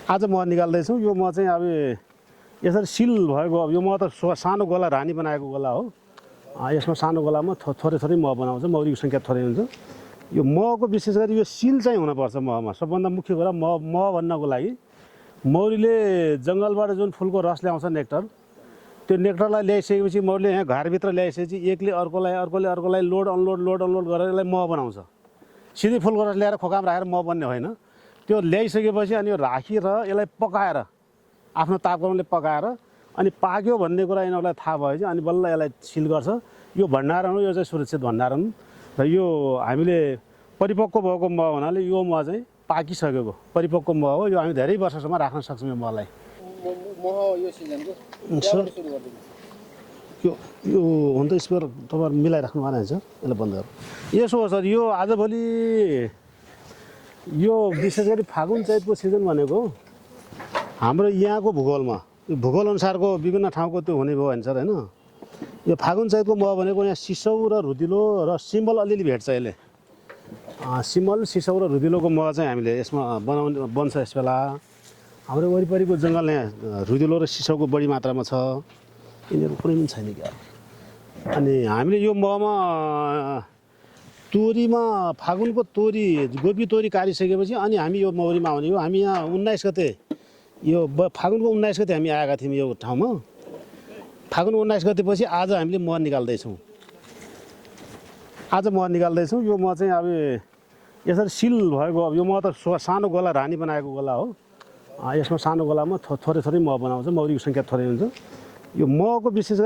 आज मह निकाल्दैछौँ। यो मह चाहिँ अब यसरी सिल भएको, अब यो मह त सानो गोला रानी बनाएको गोला हो। यसमा सानो गोलामा थोरै थोरै मह बनाउँछ, मौरीको सङ्ख्या थोरै हुन्छ। यो महको विशेष गरी यो सिल चाहिँ हुनुपर्छ महमा। सबभन्दा मुख्य कुरा मह भन्नको लागि मौरीले जङ्गलबाट जुन फुलको रस ल्याउँछ नेक्टर, त्यो नेक्टरलाई ल्याइसकेपछि मौरीले यहाँ घरभित्र ल्याइसकेपछि एकले अर्कोलाई लोड अनलोड गरेर यसलाई मह बनाउँछ। सिधै फुलको रस ल्याएर खोकामा राखेर मह बन्ने होइन। त्यो ल्याइसकेपछि अनि यो राखेर यसलाई पकाएर आफ्नो तापक्रमले पकाएर अनि पाक्यो भन्ने कुरा यिनीहरूलाई थाहा भएपछि अनि बल्ल यसलाई सिल गर्छ। यो भण्डारण हो, यो चाहिँ सुरक्षित भण्डारण र यो हामीले परिपक्व भएको मह हुनाले यो मह चाहिँ पाकिसकेको परिपक्व मह हो। यो हामी धेरै वर्षसम्म राख्न सक्छौँ यो महलाई। मह यो सिजनको यो हुन त स्पेयर तपाईँहरू मिलाइराख्नु भएन सर, यसलाई बन्द गर्नु। यसो हो सर, यो आजभोलि यो विशेष गरी फागुन चैतको सिजन भनेको हाम्रो यहाँको भूगोलमा भूगोलअनुसारको विभिन्न ठाउँको त्यो हुने भयो भने सर होइन। यो फागुन चैतको मह भनेको यहाँ सिसौ र रुदिलो र सिम्बल अलिअलि भेट्छ। यसले सिम्बल, सिसौ र रुदिलोको मह चाहिँ हामीले यसमा बन्छ यस बेला। हाम्रो वरिपरिको जङ्गल यहाँ रुदिलो र सिसौको बढी मात्रामा छ, यिनीहरू कुनै पनि छैन क्या। अनि हामीले यो महमा तोरीमा फागुनको तोरी गोपी तोरी काटिसकेपछि अनि हामी यो मौरीमा आउने हो। हामी यहाँ 19 गते यो फागुनको 19 गते हामी आएका थियौँ यो ठाउँमा। फागुनको 19 गतेपछि आज हामीले मह निकाल्दैछौँ। यो मह चाहिँ अब यसरी सिल भएको, अब यो मह त सानो गोला रानी बनाएको गोला हो। यसमा सानो गोलामा थोरै थोरै मह बनाउँछ, मौरीको सङ्ख्या थोरै हुन्छ। यो महको विशेष गरी